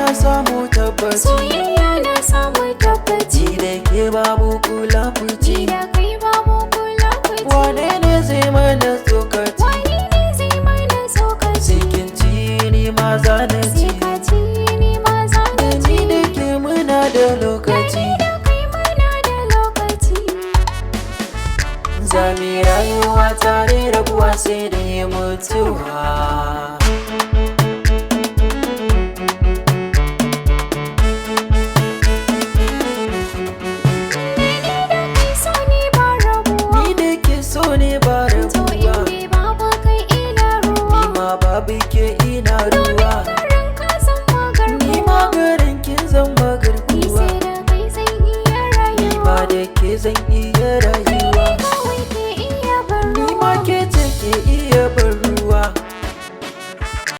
na samu tabbaci. Soyayya na samu tabbaci. Ni da ke babu kula Ni fuci. da kai babu kula kuci. Wane ne zai mana tsokaci? Wani ne zai mana tsokaci? Sai kin ci ni ma za na ci. Sai ka ci ni ma za na Da ci. ni da ke muna da lokaci. Ni da kai muna da lokaci. Za mu yi rayuwa tare, rabuwa sai da mutuwa. Ni da kai so ne ba rabuwa. Ni da ke so ne ba To rabuwa. in dai babu kai ina ruwa. Ni ma babu ke ina ruwa. Garin ka zama Ni ma garkuwa. garin kin zama Ni garkuwa. sai da kai zan iya Ni ma rayuwa. da ke zan iya rayuwa.